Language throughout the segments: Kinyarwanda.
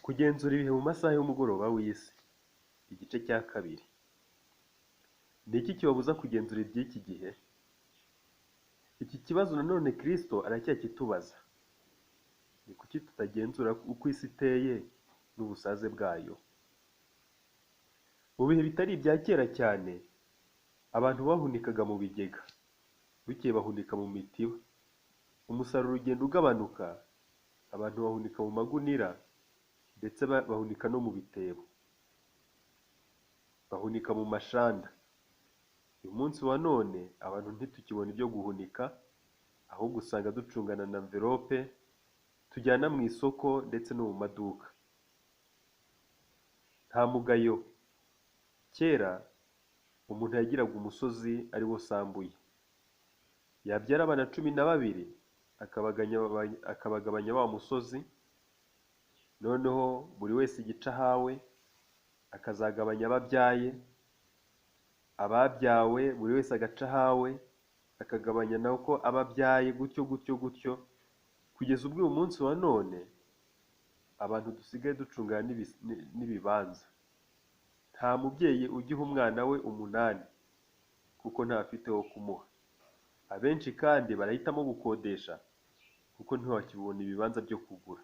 Kugenzura ibihe mu masaha y'umugoroba w'isi. Igice cya kabiri. Ni iki kibabuza kugenzura iby'iki gihe? Iki kibazo nanone Kristo aracyakitubaza. Ni kuki tutagenzura uko isi iteye n'ubusaze bwayo? Mu bihe bitari ibya kera cyane, abantu bahunikaga mu bigega, bukeye bahunika mu mitiba. Umusaruro ugenda ugabanuka, abantu bahunika mu magunira ndetse bahunika no mu bitebo, bahunika mu mashanda. Uyu munsi wa none abantu ntitukibona ibyo guhunika, ahubwo usanga ducungana na mverope tujyana mu isoko ndetse no mu maduka. Nta mugayo. Kera umuntu yagiraga umusozi ari wo sambu ye, yabyara abana 12 akabagabanya wa musozi, noneho buri wese igice ahawe akazagabanya abo abyaye, ababyawe buri wese agace ahawe akagabanya nako abo abyaye, gutyo gutyo gutyo, kugeza ubwo uyu munsi wa none abantu dusigaye ducungana n'ibibanza. Nta mubyeyi ugiha umwana we 8 kuko ntafite wo kumuha. Abenshi kandi barahitamo gukodesha kuko ntiwakibona ibibanza byo kugura.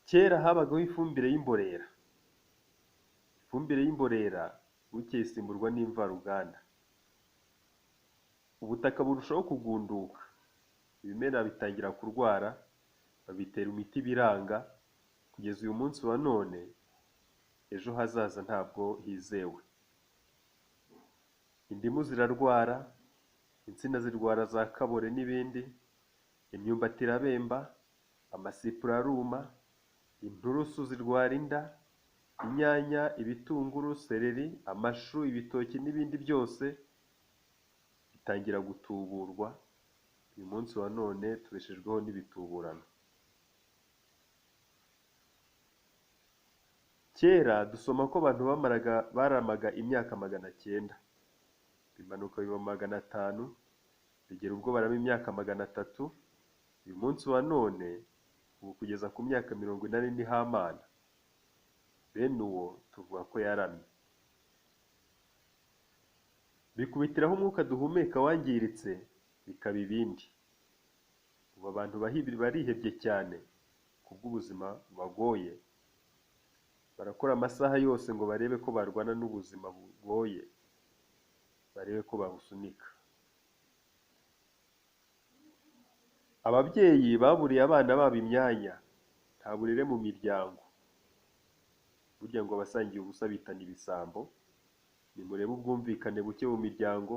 Kera habagaho ifumbire y'imborera. Ifumbire y'imborera bukeye isimburwa n'imvaruganda. Ubutaka burushaho kugunduka, ibimera bitangira kurwara, babitera imiti biranga, kugeza uyu munsi wa none ejo hazaza ntabwo hizewe. Indimu zirarwara, insina zirwara za kabore n'ibindi, imyumbati irabemba, amasipuri aruma, inturusu zirwara inda, inyanya, ibitunguru, seleri, amashu, ibitoki n'ibindi byose bitangira gutuburwa. Uyu munsi wa none tubeshejweho n'ibituburano. Kera dusoma ko abantu baramaga imyaka 900, bimanuka biba 500, bigera ubwo barama imyaka 300. Uyu munsi wa none ubu kugeza ku myaka 80 ni hamana. Bene uwo tuvuga ko yaramye. Bikubitiraho umwuka duhumeka wangiritse, bikaba ibindi. Ubu abantu barihebye cyane kubw'ubuzima bubagoye, barakora amasaha yose ngo barebe ko barwana n'ubuzima bugoye, barebe ko babusunika. Ababyeyi baburiye abana babo imyanya, nta burere mu miryango. Burya ngo abasangiye ubusa bitana ibisambo. Nimurebe ubwumvikane buke mu miryango,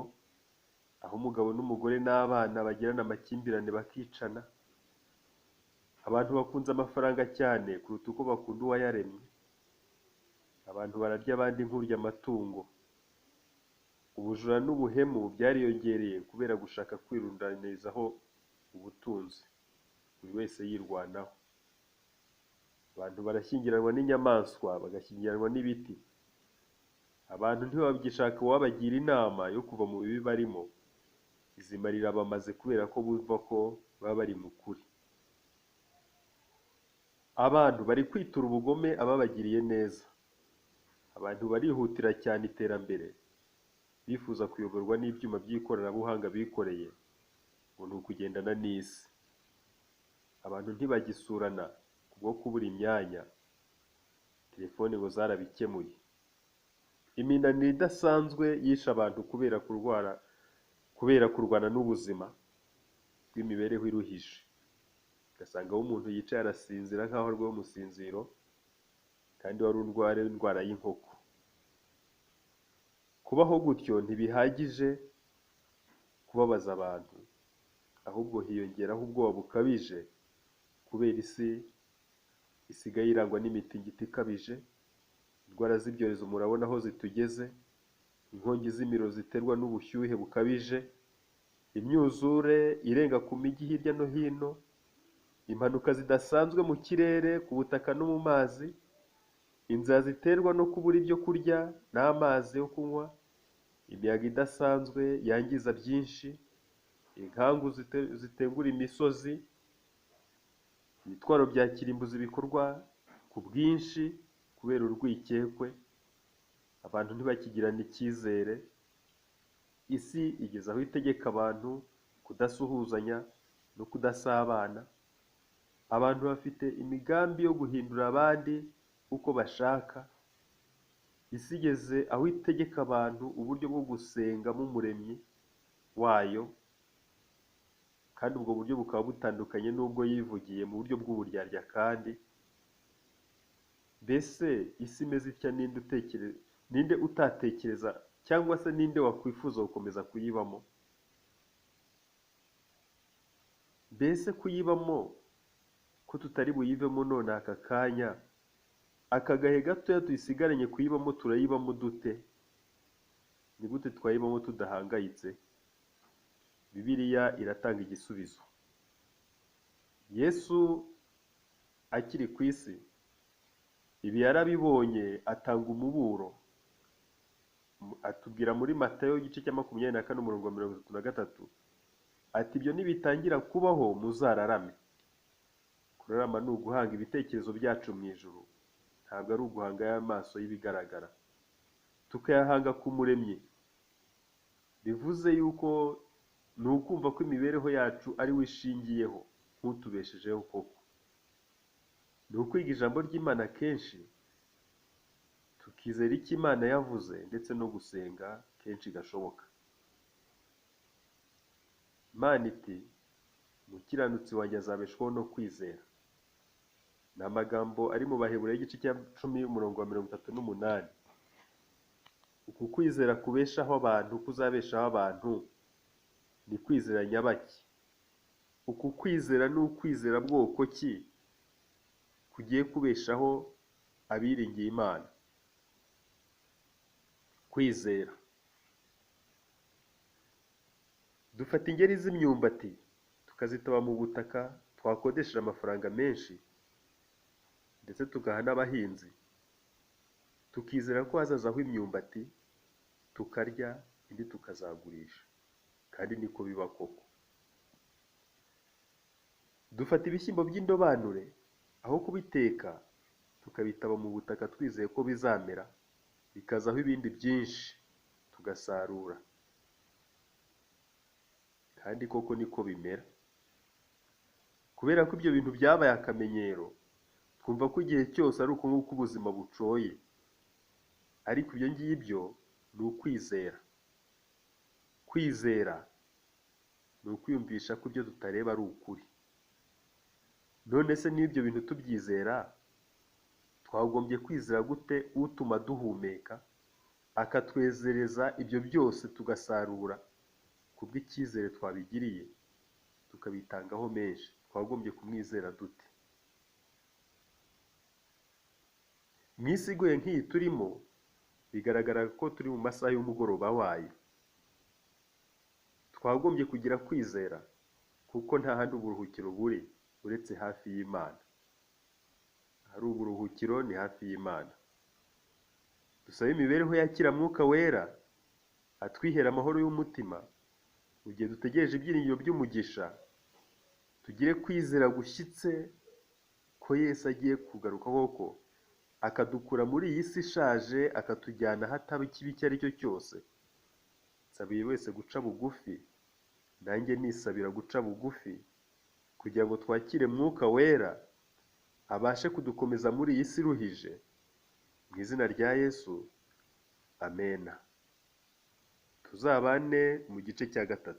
aho umugabo n'umugore n'abana bagirana amakimbirane bakicana. Abantu bakunze amafaranga cyane kuruta uko bakunda uwayaremye. Abantu bararya abandi nk'urya amatungo. Ubujura n'ubuhemu byariyongereye kubera gushaka kwirundanizaho ubutunzi, buri wese yirwanaho. Abantu barashyingiranwa n'inyamaswa, bagashyingiranwa n'ibiti. Abantu ntibagishaka uwabagira inama yo kuva mu bibi barimo, izimarira bamaze kubera ko bumva ko baba bari mu kuri. Abantu bari kwitura ubugome ababagiriye neza. Abantu barihutira cyane iterambere, bifuza kuyoborwa n'ibyuma by'ikoranabuhanga bikoreye, ngo ni ukugendana n'isi. Abantu ntibagisurana kubwo kubura imyanya, telefone ngo zarabikemuye. Iminaniro idasanzwe yishe abantu kubera kurwara, kubera kurwana n'ubuzima bw'imibereho iruhije. Ugasanga aho umuntu yicaye arasinzira nk'aho arwaye umusinziro, kandi wari urwara indwara y'inkoko. Kubaho gutyo ntibihagije kubabaza abantu, ahubwo hiyongeraho ubwoba bukabije kubera isi isigaye irangwa n'imitingito ikabije, indwara z'ibyorezo murabona aho zitugeze, inkongi z'imiriro ziterwa n'ubushyuhe bukabije, imyuzure irenga ku mijyi hirya no hino, impanuka zidasanzwe mu kirere, ku butaka no mu mazi, inzara ziterwa no kubura ibyo kurya n'amazi yo kunywa, imiyaga idasanzwe yangiza byinshi, inkangu zitengura imisozi, Ibitwaro bya kirimbuzi bikorwa ku bwinshi kubera urwikekwe, abantu ntibakigirane icyizere, isi igeze aho itegeka abantu kudasuhuzanya no kudasabana, abantu bafite imigambi yo guhindura abandi uko bashaka, isi igeze aho itegeka abantu uburyo bwo gusengamo Umuremyi wayo, kandi ubwo buryo bukaba butandukanye n'ubwo yivugiye mu buryo bw'uburyarya. Kandi mbese isi imeze itya, ninde utatekereza cyangwa se ninde wakwifuza gukomeza kuyibamo? Mbese kuyibamo ko tutari buyivemo none aka kanya, aka gahe gatoya tuyisigaranye kuyibamo, turayibamo dute? Ni gute twayibamo tudahangayitse? Bibiliya iratanga igisubizo. Yesu akiri ku isi ibi yarabibonye, atanga umuburo, atubwira muri Matayo igice cya 24 umurongo wa 33 ati ibyo nibitangira kubaho muzararame. Kurarama ni uguhanga ibitekerezo byacu mu ijuru, ntabwo ari uguhanga y'amaso y'ibigaragara, tukayahanga ku Muremyi. Bivuze yuko ni ukumva ko imibereho yacu ari we ishingiyeho nk'utubeshejeho koko. Ni ukwiga ijambo ry'Imana kenshi, tukizera icyo Imana yavuze, ndetse no gusenga kenshi gashoboka. Imana iti umukiranutsi wanjye azabeshwaho no kwizera. Ni amagambo ari mu Baheburayo igice cya 10 umurongo wa 38. Uku kwizera kubeshaho abantu, kuzabeshaho abantu, ni kwizera nyabaki? Uku kwizera ni ukwizera bwoko ki kugiye kubeshaho abiringiye Imana? Kwizera. Dufata ingeri z'imyumbati tukazitaba mu butaka twakodesheje amafaranga menshi, ndetse tugaha n'abahinzi, tukizera ko hazazaho imyumbati tukarya indi tukazagurisha, kandi niko biba koko. Dufata ibishyimbo by'indobanure aho kubiteka tukabitaba mu butaka twizeye ko bizamera bikazaho ibindi byinshi tugasarura, kandi koko niko bimera. Kubera ko ibyo bintu byabaye akamenyero, twumva ko igihe cyose ari uko nguko ubuzima bucoye, ariko ibyo ngibyo ni ukwizera. Kwizera ni ukwiyumvisha ko ibyo tutareba ari ukuri. None se niba ibyo bintu tubyizera, twagombye kwizera gute utuma duhumeka, akatwezereza ibyo byose tugasarura kubw'icyizere twabigiriye, tukabitangaho menshi? Twagombye kumwizera dute? Mu isi igoye nk'iyi turimo, bigaragara ko turi mu masaha y'umugoroba wayo. Twagombye kugira kwizera kuko nta handi uburuhukiro buri uretse hafi y'Imana. Hari uburuhukiro ni hafi y'Imana. Dusabe imibereho yakira Mwuka Wera atwihera amahoro y'umutima mu gihe dutegereje ibyiringiro by'umugisha, tugire kwizera gushyitse ko Yesu agiye kugaruka koko, akadukura muri iyi si ishaje, akatujyana ahataba ikibi icyo ari cyo cyose. Nsabiye wese guca bugufi, nanjye nisabira guca bugufi, kugira ngo twakire Mwuka Wera abashe kudukomeza muri iyi si iruhije. Mu izina rya Yesu, amena. Tuzabane mu gice cya 3.